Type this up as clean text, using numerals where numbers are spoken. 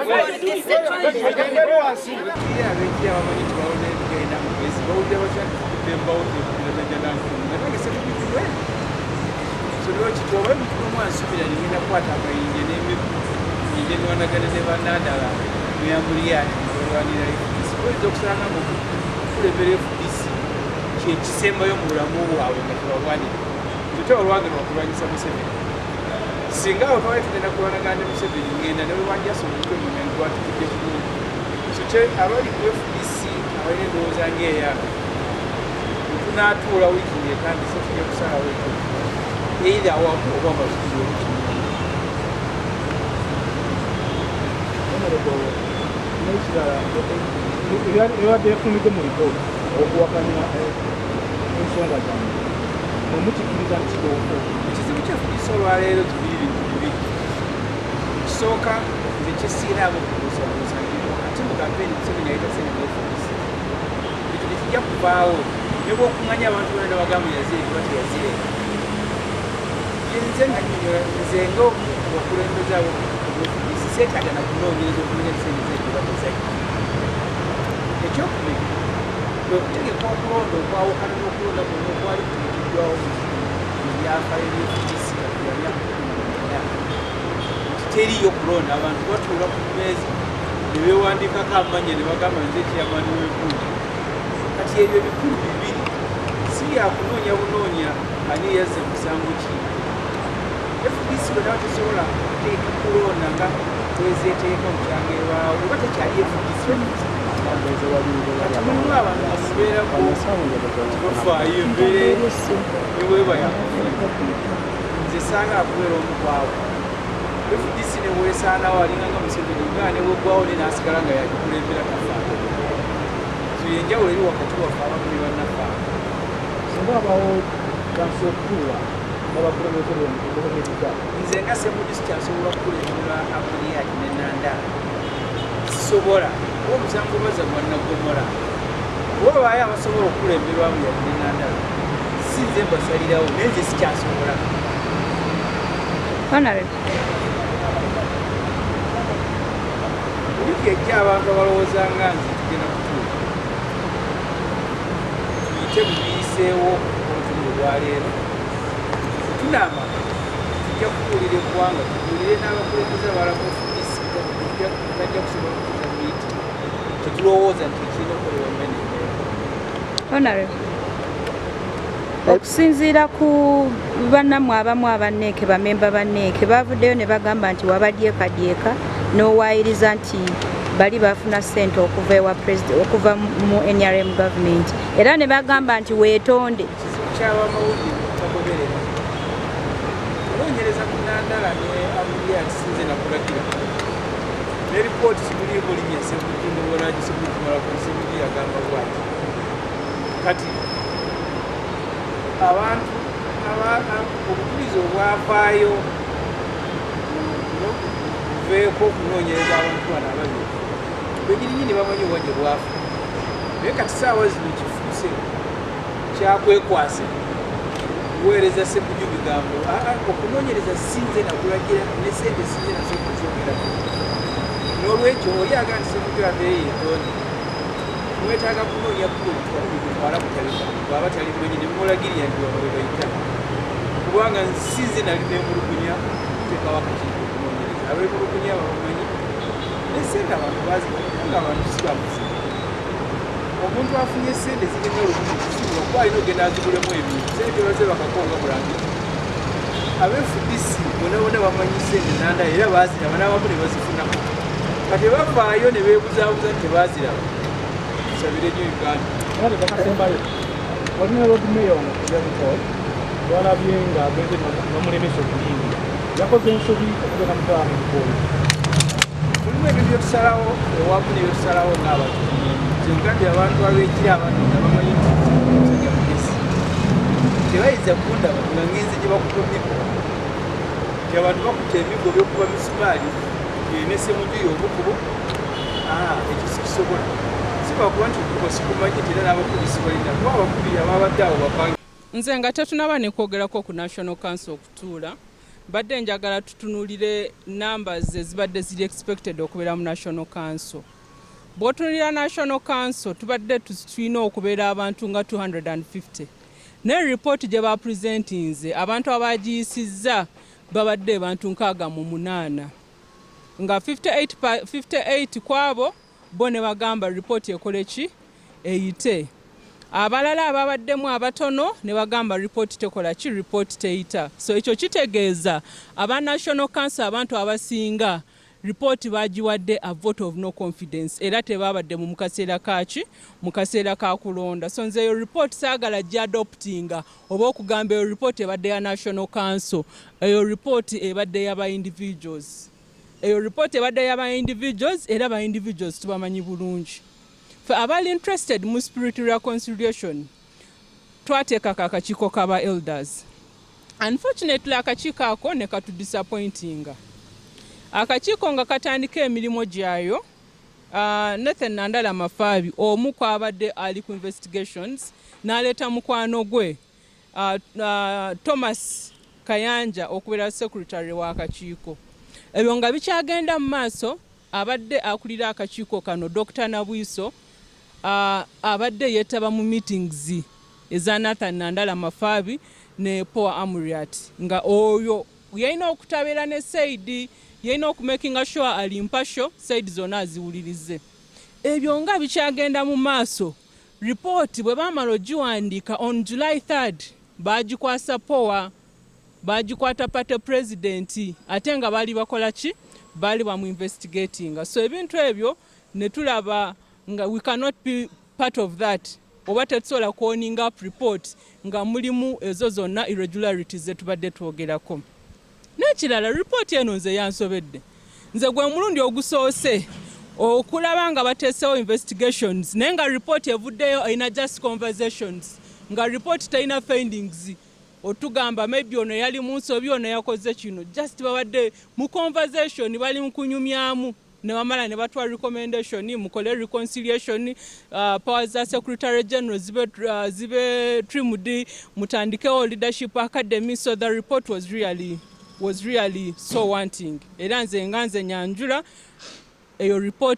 Ab'ekira bamanyi nti bawona ebigenda mu mwezi, bawulira batya nti tukudde mbawo tenajananfumu nga nange sekubikiwe. So lwekityo oba ebintu omu ansubira nigenda kukwata amayinja n'emiggo, ngende nwanagane ne bannandala muyamuliyati balwanira FDC. Oyinza okusanga nga okukulembera FDC kyekisembayo mu bulamu bwabwe nga tebalwanira. Olutalo lwange lwakulwanyisa Museveni. Singa awo twali tugenda kulwanagana ne Museveni, ngenda ne bwebanjasa omutwe mune gwatukidde bulungi. So kye abali ku FDC abalina endowooza ng'eyange, bwe tunaatuula wiiki ng'etandise tujja kusalawo ekyo either awamu oba babiri obukimu. Honorable, n'ekirala ebibadde bifumidde mu lipooti okuwakanya ensonga zammwe, mwe mukikkiriza nti kituufu? Ekizibu kya FDC olwaleero kibiri, bintu bibiri. Kisooka, nze kyesiiraamu okubuusabuusa nti wakati mu kampeni Museveni yayita sente mu FDC. Ekyo tekijja kuvaawo ne bwokuŋŋanya abantu bonna nabagamba yazireeta oba teyazireeta. Nze nga nnyonnyola, nze nga omu ku bakulembeze abo mu FDC, seetaaga na kunoonyereza okumanya nti sente zajja oba tezajja. Ekyokubiri, kwe kutegeka okulonda okwawukana n'okulonda kwonna okwali kutegekeddwawo mu byafaayo by'FDC ya myaka 19 nti teriiyo kulonda. Abantu batuula ku mmeeza ne beewandiikako amannya ne bagamba nze chairman w'egundi. Kati ebyo ebikulu bibiri si byakunoonya bunoonya ani yazze musango ki. FDC bwe naba tesobola kuteeka kulonda nga twezeeteeka bukyangeebaawo, oba tekyali FDC. Kati mulimu abantu bamubeerako tibafaayo embeera nebweba yakufiira. Nze saagala kubeera omu kwabo. FDC ne bwesaanawo, alinga nga Museveni nga ne bweggwawo ne n'asigala nga yagikulembera, tafaayo. So yenjawulo eri wakati waffe abamu ne bannaffe abo. Singa abawo chance okutuula n'abakulembeze b'ebika? Nze nga Ssemujju sikyasobola kukulembera Amuriat ne Nandala, sisobola, kuba omusango baza gwa Naggomola. Oba babaayo abasobola okukulemberwa Amuriat ne Nandala, si nze mbasalirawo, naye nze sikyasobola. Honorable. Wiiki ejja abantu abalowooza nga nze tugenda kutuula tuyite mu biyiseewo olutuli olwaleero. Tunaamala tujja kubuulira eggwanga, tubuulire n'abakulembeze abalala mu FDC bajja kusobola okutuuza meeting kyetulowooza nti ekirina okukolebwa mu embeera. Honorable. Okusinziira ku bannammwe abamu abanneeke, bamemba banneeke bavuddeyo ne bagamba nti wabadyekadyeka n'owaayiriza nti bali bafuna ssente okuva ewa president, okuva mu NRM government, era ne bagamba nti weetonde. Ekizibu ky'abamawulire tagoberera onoonyereza ku Nandala ne Amuriat. Sinze nakulagira ne ripooti simuliiko linnya Ssemujju ndowoola gisemujjumalako. Ssemujju yagamba bwati. Kati abantu obujulizi obwavaayo buveeko okunoonyereza abantu bano ababiri benyininyini bamanyi owa gye bwafa. Naye kati saawa zino kifuuse kyakwekwasa kuweereza Ssemujju bigambo. Aa, okunoonyereza sinze nakulagira, ne sente sinze nazo okuzongerako. N'olwekyo oli agamba nti Ssemujju abeeyo yetonde, mwetaaga kunoonya kutwala kutabika bwaba talimanyi ne mumulagirira nti wano we bayita, kubanga nsinze nali nemulugunya kuteekawo akakiiko okunoonyereza. Abemulugunya babamanyi ne sente abantu bazibanga abantu si bamuzibu. Omuntu afunye sente zirenga 1000 kusiibula kuba alina ogenda azigulemu ebintu, sente baze bakakonga bulangiti. Aba FDC bonna bonna bamanyi sente nanda era baziraba n'abamu ne bazifunako. Kati bavaayo ne beebuzaabuza nti tebaziraba. Tusabire nnyo Uganda. Era tekasembayo, walina Lord Mayor ono Yabutoy, twalabye nga agenze bamulemesa okuyingira. Yakoze ensobi okugenda mu taani Bukooyi? Mulimu ebintu byetusalawo ewamu nebyetusalawo ng'abantu. Nze nkugambye, abantu ab'ekira, abantu nga bamanyi nti musajja mugezi, tebayinza kundaba nga ngenze gye bakuba emigo, nti abantu bakuta emigo byokuba misumaali ne Ssemujju y'omukubo. Ekyo sikisobola, sibakuba nti okuba sikumanyi nti era n'abakubi sibalina, kuba abakubi ababadde awo bapange. Nze nga tetunaba nekwogerako ku National Council okutuula, Mbadde njagala tutunuulire numbers ezibadde ziri expected okubeera mu National Council. Bw'otunuulira National Council, tubadde tulina okubeera abantu nga 250, naye ripooti gye bapresentinze, abantu abagiyisizza babadde abantu 68, nga 58 kwabo bo ne bagamba ripooti ekole ki? Eyite. Abalala ababaddemu abatono ne bagamba ripooti tekola ki? Ripooti teyita. So ekyo kitegeeza aba National Council, abantu abasinga ripooti bagiwadde a vote of no confidence, era tebabadde mu kaseera kaki, mu kaseera ka kulonda. So nze eyo ripooti saagala gyadoptinga oba okugamba eyo ripooti ebadde ya National Council. Eyo ripooti ebadde yaba individuals. Eyo ripooti ebadde yaba individuals, era ba individuals tubamanyi bulungi. Fe abali interested mu spiritual reconciliation, twateekako akakiiko k'aba elders. Unfortunately, akakiiko ako ne katudisappointinga. Akakiiko nga katandika emirimu gyayo, Nathan Nandala Mafaabi, omu kwabadde ali ku investigations, n'aleeta mukwano gwe Thomas Kayanja okubeera secretary w'akakiiko. Ebyo nga bikyagenda mu maaso, abadde akulira akakiiko kano, Dr Nabwiso, abadde yeetaba mu meetings eza Nathan Nandala Mafaabi ne Poa Amuriat, nga oyo yalina okutabeera ne side, yalina okumakinga sure ali impartial, side zonna aziwulirize. Ebyo nga bikyagenda mu maaso, ripooti bwe baamala ogiwandiika on July 3rd, bagikwasa Poa, bagikwata party president, ate nga baali bakola ki? Baali bamu investigatinga. So ebintu ebyo ne tulaba nga we cannot be part of that, oba tetusobola kuowninga up report nga mulimu ezo zonna irregularities zetubadde twogerako. N'ekirala, ripooti eno nze yansobedde. Nze gwe mulundi ogusoose okulaba nga bateesewo investigations, naye nga ripooti evuddeyo erina just conversations, nga ripooti terina findings otugamba maybe ono yali mu nsobi, ono yakoze kino. Just babadde mu conversation, bali mu kunyumyamu, ne bamala ne batwa recommendation, mukole reconciliation, powers za secretary general zibe trimmed, mutandikewo leadership academy. So the report was really so wanting. Era nze nga nze nyanjula eyo report.